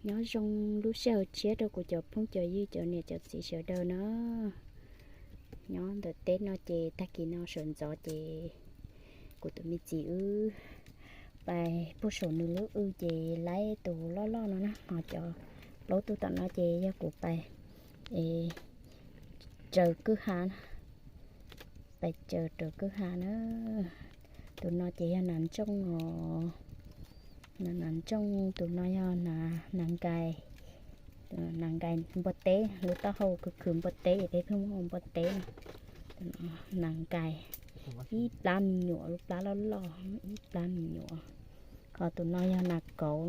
Nyob zoo lub sij hawm tshiab rau kuv cov phooj cov ywg cov niam cov txiv sawv daws na. Nyob ntawm teb no ces tag kis no sawv ntxov ces kuv tus me txiv wb pais puag saum nws lub w ces laib tus loj loj no na, ho cov plaub tug tom no ces yog kuv pais tsaws kwj ha na, pais tsaws rau kwj ha na. Tus no ces yog nas ntsooj os, nas ntsooj, tus no yog nas nkais, nas nkais npua teb, lub taub hau khwv khwv npua teb es peb pheej muab ua npua teb no. Nas nkais, ib plab me nyuam, lub plab loj loj, ib plab me nyuam. Ho tus no yog nas kauv,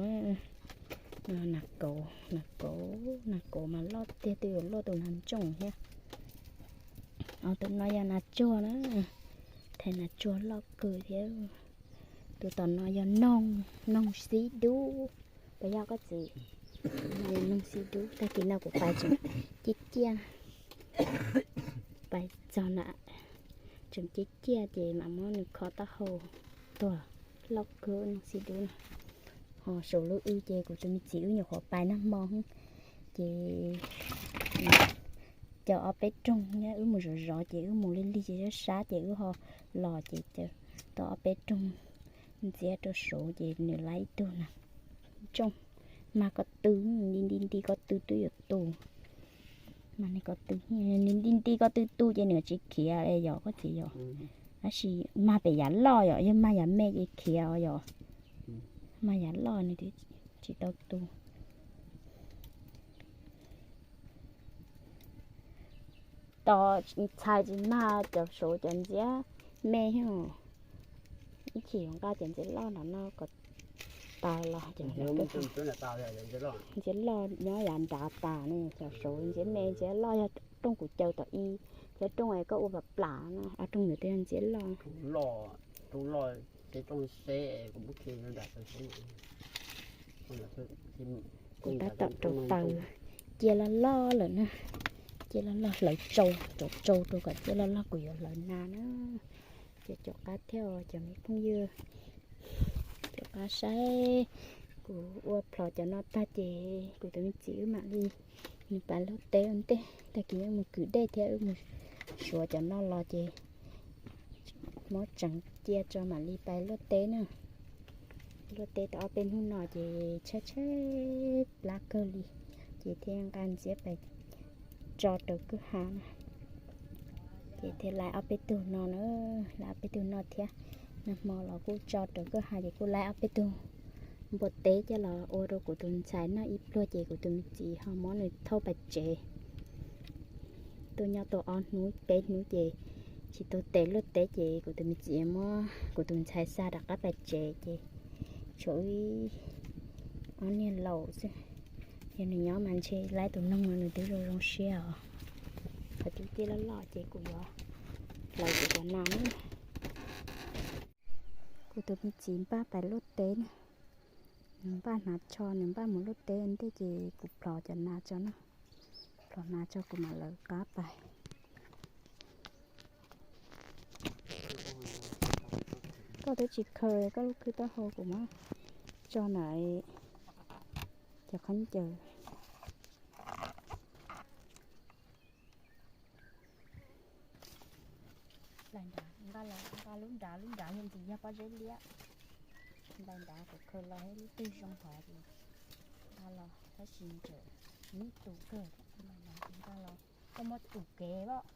nas kauv, nas kauv, nas kauv mas loj tiag, twb yuav luaj tus nas ntsooj thiab. Ho tus no yog nas tsuag na, thaij nas tsuag loj kawg thiab. Tus tom no yog noog, noog xib dub, puas yog koj txiv? Noog xib dub, tag kis no kuv pais tseem ciaj ciaj, pais txog na, tseem ciaj ciaj ces mam muab nws kho taub hau tuag, loj kawg noog xib dub no. Ho saum lub w ces kuv tus me txiv wb nyuam qhuav pais nag hmo ces cov ob peb rooj, wb mus zov zov ces wb mus lig lig ces sab sab ces wb ho los ces tau ob peb rooj ntxiab rau saud ces nws laib ib tug nas ntsooj, mag ko tw, nti nti nti ko tw twb yuav tu, mag ko tw, nti nti nti ko tw tu ces nws tsis khiav yom koj txiv yom. Tab sis mag pem yav loj yom, yog mag yav me ces khiav os yom. Mag yav loj nws tsis tau tu. Tos ntxhais tsis mag cov saud cov ntxiab me thiab, ib chim yuav nqa cov ntxiab loj nram no kom tas los. Ntxiab loj nyob yav nrad tas ne, cov saud ntxiab me ntxiab loj yog rooj kuv caw tom ib, cov rooj es koj ua pam plam no, ob rooj ntawd twb yog ntxiab loj. Kuv tab tom rau taws, cia loj loj lawm na, cia loj loj hlawv tsau, rau tsau rau kom cia loj loj kuv yuav hlawv nas na. Ces caum qab thiab cov me phooj ywg, caum qab saib, kuv ua plhov cov no tag ces kuv tus me txiv wb mam li, nws pais luaj teb ua ntej, tag kis wb mus kwv dej thiab wb mus suav cov no los ces muab tseev cia tso mam li pais luaj teb na. Luaj teb tau ob peb hnub no ces tshaib tshaib plab kawg li, ces thiaj nqa ntxiab pais tso rau kwj ha na. Ces thiaj laib ob peb tug no na, laib ob peb tug no thiab. Nag hmo los kuj tso rau kwj ha ces kuj laib ob peb tug npua teb coj los ua rau kuv tus ntxhais noj ib pluag ces kuv tus me txiv ho muab nws thauj pais tsev. Tuaj nyob tau ob hnub peb hnub ces tsis tau tes luaj teb ces kuv tus me txiv muab kuv tus ntxhais xa rov qab pais tsev ces tshuav wb ob niag laus xwb. Yog nws nyob mas ntshe laib tus noog no nws twb zoo zoo siab os. Qhov twb ciaj loj loj ces kuv yuav hlawv kuv cov nas na. Kuv tus me txiv npaj pais luaj teb na. Nws npaj hnav tsho, nws npaj mus luaj teb ua ntej ces kuv plhov cov nas tso na. Plhov nas tso kuv mam lawv qab pais. Koj twb tsis khaws koj lub khw taub hau kuv muab tso ntawm cov khaub ncaws. Nplais nrad, nqa los nqa lub nrad, lub nrad yog ntxim yog pob zeb liab. Nplais nrad kuv khaws los lub twg zoo hov ces nqa los tab sis tseem ib tus kawg. Nplais nrad kuv nqa los koj muab tus kev lawm.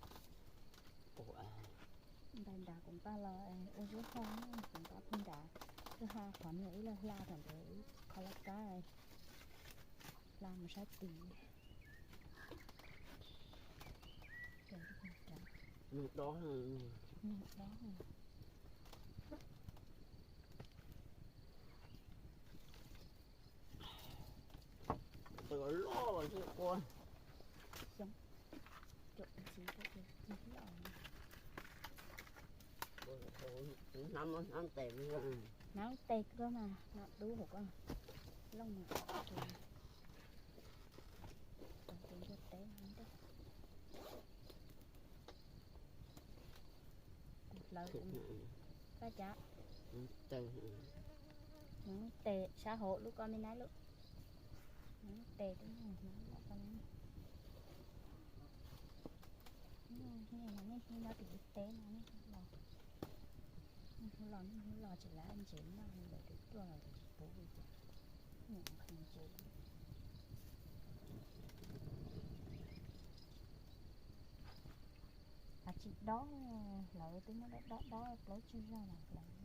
Nplais nrad kuv nqa los ua zeb hau, kuv nqa puag nrad, twb ha qhov niag ib lo hla tom ntawd ib qho laj kab, hla mus sab tid. Loj loj xwb ua. Xyoo, caum ntxiv, hnab hnab tes koj mas, no dub hauv koj looj mas. Tus npua teb ntej. Kuv hlawv kuv, Paj Cav, tes sab hauv lub koj me naib lub. Lub tes twb yog hnub loj ko ne. Nyuj nej no nej hlib nyob tim lub teb no, nej hu los, nej hu los, nej hu los tsis lab ntsev noj li lawm, twb tuaj los twb tsis pub li cas. Nyuam qhuav ntsev. Av tsis dob, hlawv twb muab dob dob dob plaub tsib zaug los hlawv.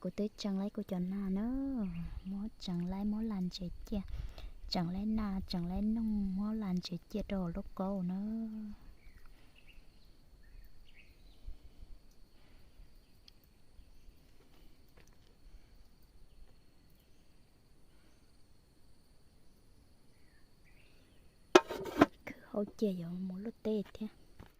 Kuv twb tseev laib kuv cov nas na, muab tseev laib muab las ntsev ciaj, tseev laib nas tseev laib noog muab las ntsev ciaj rau hauv lub kaub na. Khwv hauv ces yuav mus luaj teb thiab.